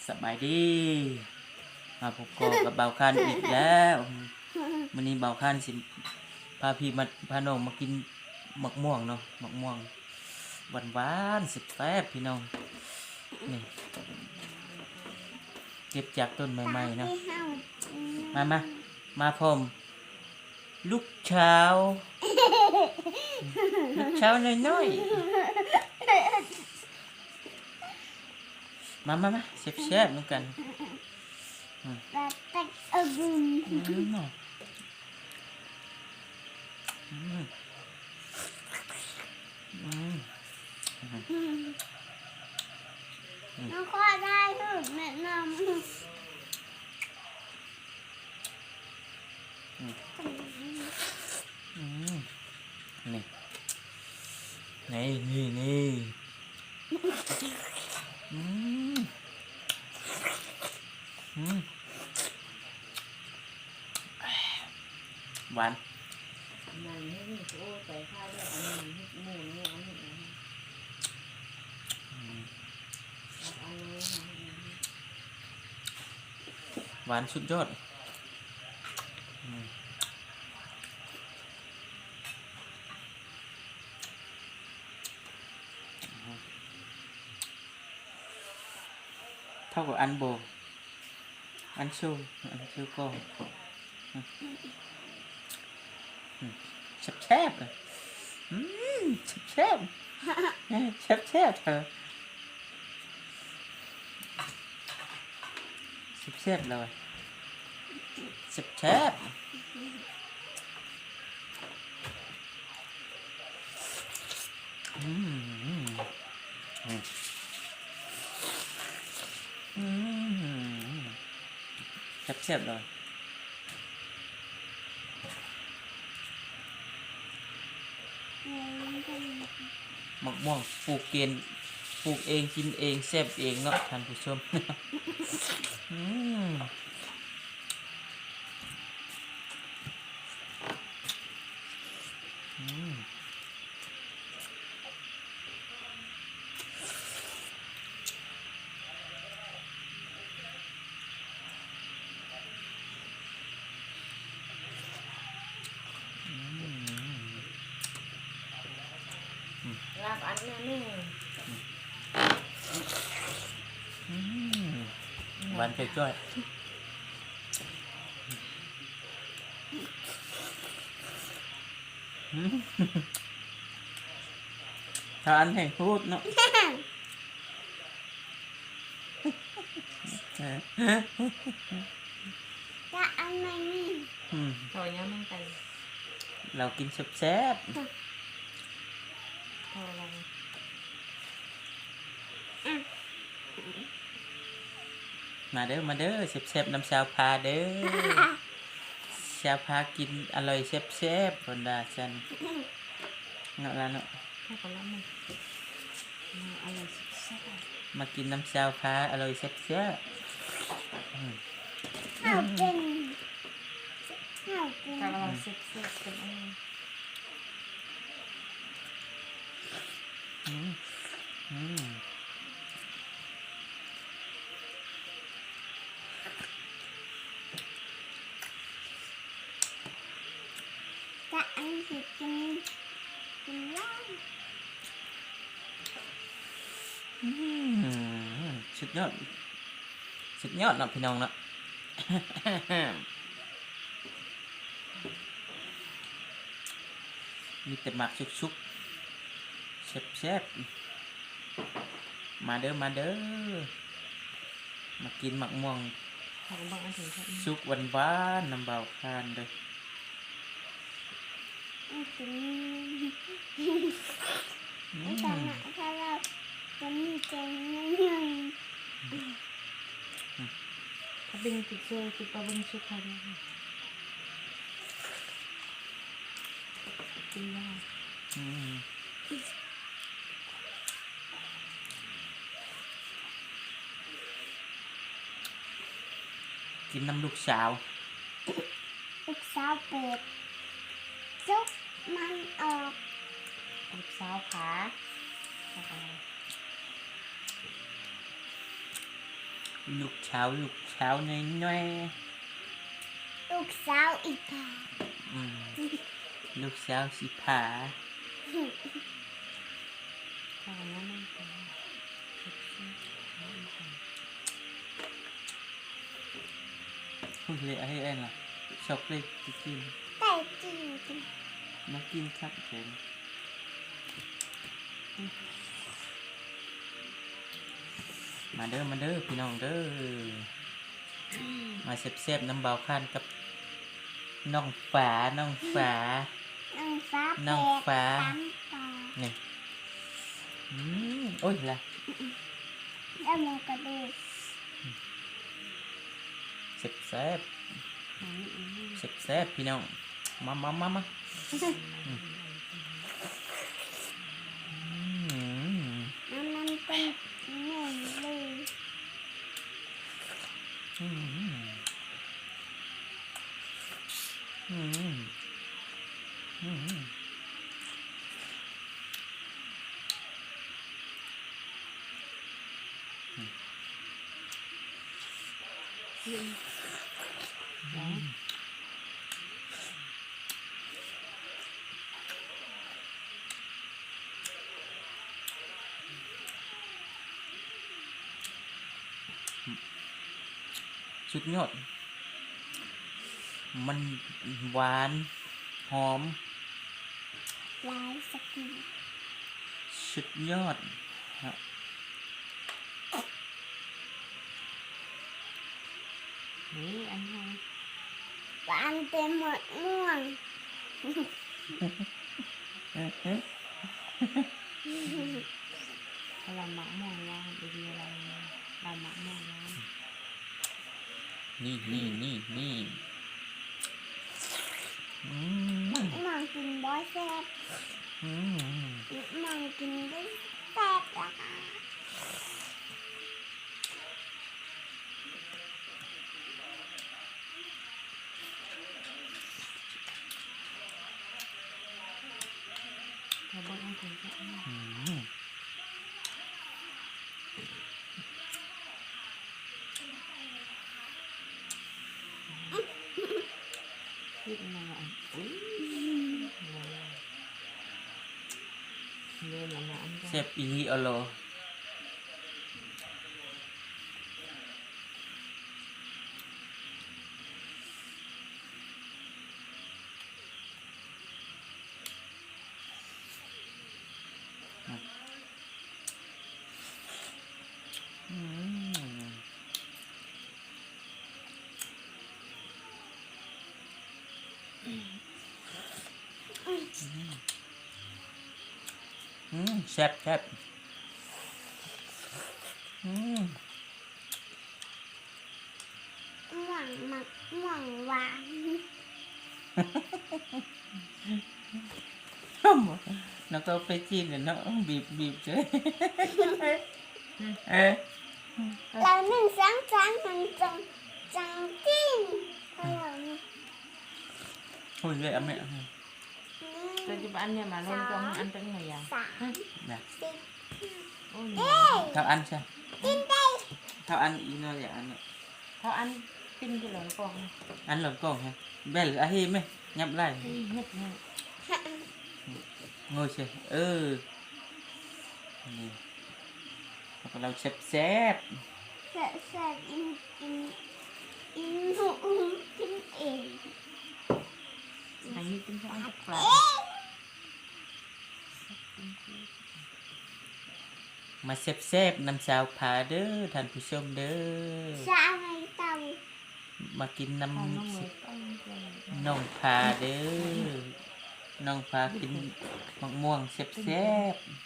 ສະບາຍດີ ມາພົບພໍ້ກັບບ່າວຄານອີກແລ້ວ. ມື້ນີ້ບ່າວຄານຊິພາພີ່ມາ ພານ້ອງມາກິນໝາກມ່ວງເນາະ, ໝາກມ່ວງຫວານໆ ແຊບໆ ພີ່ນ້ອງ. ນີ້ ເກັບຈາກຕົ້ນໃໝ່ໆເນາະ. ມາ ມາ ມາພ້ອມ ລູກສາວ ລູກສາວນ້ອຍໆ. ມາ ມາ ມາ ແຊບໆ ນຳກັນ. ອືມ ອືມ ອືມ ອືມ ອືມ ນ້ອງຂໍຖ່າຍຮູບແມ່ນຳ. ອືມ ອືມ ນີ້ ນີ້ ນີ້ ນີ້ ອືມ ອືມ ຫວານ. ຫວານສຸດຍອດ. ອືມ ເທົ່າກັບອັນບໍ່ ອັນຊູ ອັນຊູກໍ ອືມ ແຊບໆ ອືມ ແຊບໆ ແຊບໆ ເທີ ແຊບໆ ເລີຍ ແຊບໆ. ອືມ ອືມ ອືມ ແຊບໆ ເລີຍ. ໝາກມ່ວງປູກເກນ ປູກເອງ ກິນເອງ ແຊບເອງເນາະທ່ານຜູ້ຊົມ. ອືມ ອືມ ອືມ ລາບອັນໜຶ່ງ ອືມ ຫວານຈ້ອຍໆ. ອືມ ທານໃຫ້ໂພດເນາະ. ຈະອັນໃໝ່ນີ້ ອືມ ເຂົາຍັງມັນໄປ ລາວກິນແຊບໆ ເຂົາລາວ ອືມ. ມາເດີ ມາເດີ ແຊບໆ ນຳສາວພາເດີ ສາວພາກິນອະລ່ອຍແຊບໆ ເພິ່ນວ່າຊັ້ນເນາະ ລະເນາະ. ເຮົາກໍລຳມັນ ມາ ອະລ່ອຍແຊບໆ ມາກິນນຳສາວພາ ອະລ່ອຍແຊບໆ. ອືມ ເຮົາກິນ ເຮົາກິນ ອືມ ແຊບໆ ເປັນອັນ ອືມ ອືມ ຈະອັນຊິກິນ ກິນຫຼາຍ. ອືມ ສຸດຍອດ ສຸດຍອດເນາະ ພີ່ນ້ອງເນາະ. ມີແຕ່ໝາກສຸກໆ ແຊບໆ. ມາເດີ ມາເດີ ມາກິນໝາກມ່ວງສຸກຫວານໆ ນຳບ່າວຄານເດີ. ອືມ ອືມ ຖ້າເປັນຕິດເຊື້ອ ຕິດປາເບິ່ງສຸກໃຫ້ເດີ. ກິນໄດ້ ອືມ ກິນນຳລູກສາວ ລູກສາວເປັດ ສຸກມັນອອກ ລູກສາວຂາ. ລູກສາວ ລູກສາວນ້ອຍໆ ລູກສາວອີ່ຜາ ອືມ ລູກສາວສີຜາ. ເອົາອັນນັ້ນມາ ເຮັດເຊບ ເຮັດອັນນັ້ນ ເຮັດອັນນັ້ນ ເຮັດອັນນັ້ນ ຊອກເລກກິນ ໄກ່ຈີນ ມາກິນຄັກແທ້. ມາເດີ ມາເດີ ພີ່ນ້ອງເດີ ມາແຊບໆ ນຳບ່າວຄານກັບນ້ອງຝາ ນ້ອງຝາ ນ້ອງຝາ ນ້ອງຝາ ແປດຕາ ນີ້ ອືມ ໂອ້ຍລະ ອືມ ແລ້ວມັນກະດູກ ແຊບໆ ອືມ ແຊບໆ ພີ່ນ້ອງ ມາ ມາ ມາ ມາ ອືມ ອືມ ອັນນັ້ນເປັນໜຶ່ງເລີຍ ອືມ ອືມ ອືມ. ອືມ ສຸດຍອດ ມັນຫວານ ຫອມ ຫຼາຍສັກໜ້ອຍ ສຸດຍອດເນາະ. ນີ້ອັນນີ້ ຫວານເປັນໝາກມ່ວງ ເຮົາມັກມ່ວງຫວານ ອີ່ຫຼີ ເຮົາມັກມ່ວງຫວານ. ນີ້ ນີ້ ນີ້ ນີ້ ອືມ ໝາກມ່ວງກິນບໍ່ແຊບ ອືມ ໝາກມ່ວງກິນບໍ່ແຊບລະ. ເອົາເບິ່ງອັນນີ້ ອືມ ຄິດມາ ອຸ້ຍ ແຊບອີ່ຫຼີ ອໍ ອືມ ອືມ ແຊບໆ ອືມ. ມ່ວງ ໝາກມ່ວງຫວານ ນະ ກໍໄປຈີນເນາະ ບີບໆ ເອີ ແລ້ວໜຶ່ງ ສອງ ສາມ ມັນຈັ່ງ ຈັ່ງກິນ ໂອ້ຍ ເລີຍ ອາແມ່ ອືມ ກໍຈະອັນນີ້ມາລົງກອງ ອັນຕັ້ງມາຢາ ສາມ ນະ ສີ່ ຫ້າ ໂອ້ຍ ເທົ່າອັນຊະ ກິນໄດ້ ເທົ່າອັນອີກໜ້ອຍ ອັນນີ້ ເທົ່າອັນ ປິ່ນຄືຫຼອນກອງ ອັນຫຼອນກອງຮະ ແບລອາເຮແມ່ ຫຍັບຫຼາຍ ເຮັດແລ້ວ ໂງ່ເຊ ເອີ ນີ້ ເຮົາກໍເລົ່າແຊບໆ ແຊບໆ ກິນ ກິນ ກິນ ກິນເອງ ອັນນີ້ກິນເອງ ມາແຊບໆ ນຳສາວຜາເດີ ທ່ານຜູ້ຊົມເດີ ສາວໃນເຕົາ ມາກິນນຳ ຂອງນ້ອງເລີຍ ນ້ອງຜາເດີ ນ້ອງຜາກິນໝາກມ່ວງແຊບໆ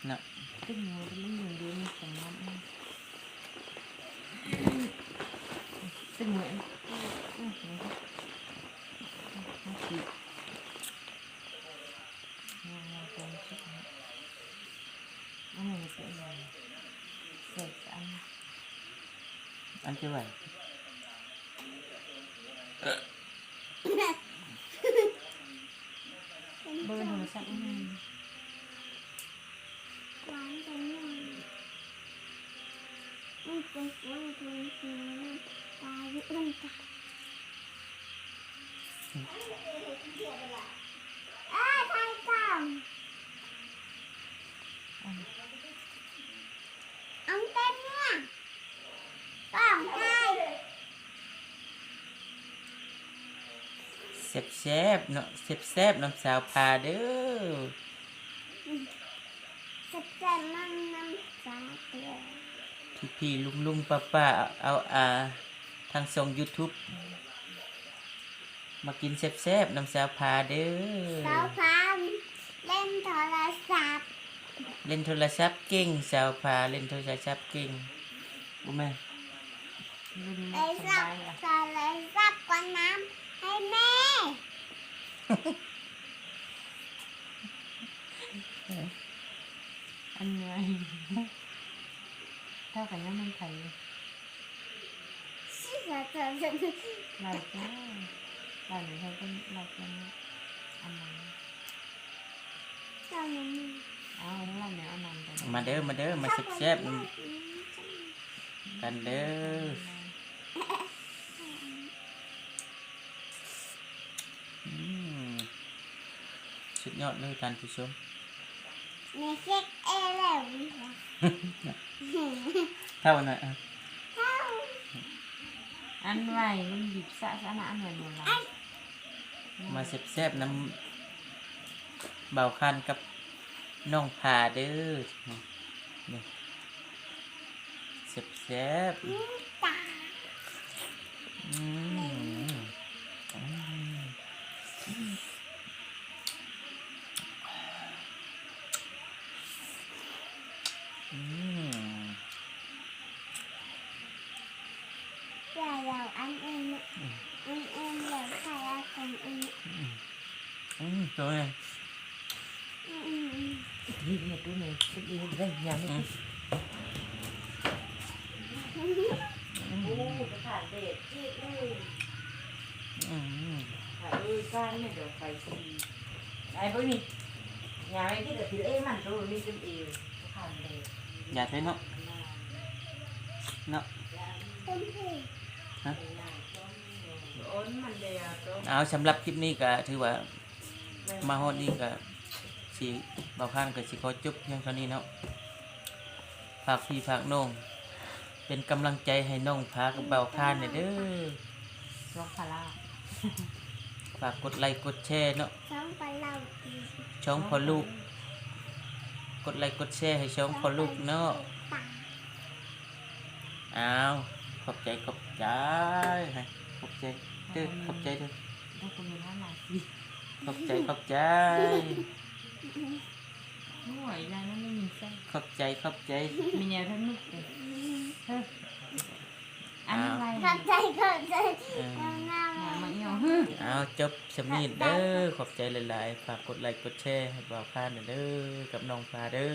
ເນາະ ກິນໝູ ມັນຢູ່ດີ ມີສຳລັບ ເປັນເໝືອນ ອັນທີ່ວ່າ ບໍ່ແມ່ນໂທລະສັບ ອືມ ຫວານຈັງ ມັນ ເອີ ໄທກອງ ອັນເຕັມເມືອ ກອງໄທ ແຊບໆເນາະ ແຊບໆນຳສາວພາເດີ. ແຊບໆນຳ ນຳສາວເດີ ພີ່ໆລຸງໆປ້າໆອາວໆ ທາງຊ່ອງຢູທູບ ມາກິນແຊບໆນຳສາວພາເດີ. ສາວພາຫຼິ້ນໂທລະສັບ ຫຼິ້ນໂທລະສັບເກັ່ງ ສາວພາຫຼິ້ນໂທລະສັບເກັ່ງ. ບໍ່ແມ່ນ ໄປສັບໂທລະສັບກ່ອນນຳໃຫ້ແມ່. ອັນໃຫຍ່ ເທົ່າກັນຍັງມັນໄຜຢູ່ ລາວເຈົ້າ ລາວນີ້ເຂົາເປັນ ລາວເປັນອັນນັ້ນ ເຈົ້າຍັງມີ ເອົາລາວແມ່ເອົານ້ຳໄປ ມາເດີ ມາເດີ ມາແຊບໆນຳກັນເດີ. ອືມ ສຸດຍອດເລີຍທ່ານຜູ້ຊົມ ແມ່ເຊັກເອແລ້ວ ເທົ່າໜ້ອຍ ເທົ່າ ອັນໄວ້ມັນບີບສະສະນະ ອັນໄວ້ບໍ່ລະ ມາແຊບໆນຳບ່າວຄານກັບນ້ອງພາເດີ ນີ້ ແຊບໆ ອືມ ອືມ ອືມ ຢ່າເອົາອັນອື່ນເນາະ ອືມ ອັນອື່ນແລ້ວຄ່ອຍເອົາຂອງອື່ນ ອືມ ອືມ ໂຕນີ້ ອືມໆໆ ນີ້ ນີ້ ໂຕນີ້ ເຮັດເອງໄດ້ຍາມນີ້ ອືມ ອືມ ໂອ້ ໄປຂາຍແດດເຈັບເລີຍ ອືມ ເອີ ການນີ້ດອກໄຟສີ ໄອ້ເບິ່ງນີ້ ຍາໄອ້ທີ່ກະຕິເອມັນໂຕນີ້ເຈັບເອວ ໄປຂາຍແດດ ຢາກໄດ້ເນາະ ເນາະ ຕົ້ນເພ ຮະ ເອົາ ສຳລັບຄລິບນີ້ກະຖືວ່າ ມາຮອດນີ້ກະຊິ ບ່າວຄານກະຊິຂໍຈົບພຽງເທົ່ານີ້ເນາະ ຝາກພີ່ຝາກນ້ອງ ເປັນກຳລັງໃຈໃຫ້ນ້ອງພາກັບບ່າວຄານແດ່ເດີ ນ້ອງພາລາ ຝາກກົດໄລກົດແຊເນາະ ຊ່ອງພໍ່ລູກ ກົດໄລກົດແຊໃຫ້ຊ່ອງພໍ່ລູກເນາະ ອ້າວ ຂອບໃຈ ຂອບໃຈ ຂອບໃຈເດີ ຂອບໃຈເດີ ຂອບໃຈ ຂອບໃຈ ໂອ້ຍ ຢາຍມັນໄດ້ຍິນໃສ່ ຂອບໃຈ ຂອບໃຈ ມີແນວທະນຸກເດີ ເອີ ອັນນີ້ໄວ້ ຂອບໃຈ ຂອບໃຈ ເອີ ງາມໆ ອ້າວ ຈົບຊ່ຳນີ້ເດີ ຂອບໃຈຫຼາຍໆ ຝາກກົດໄລກົດແຊໃຫ້ບ່າວຄານເດີ ກັບນ້ອງພາເດີ.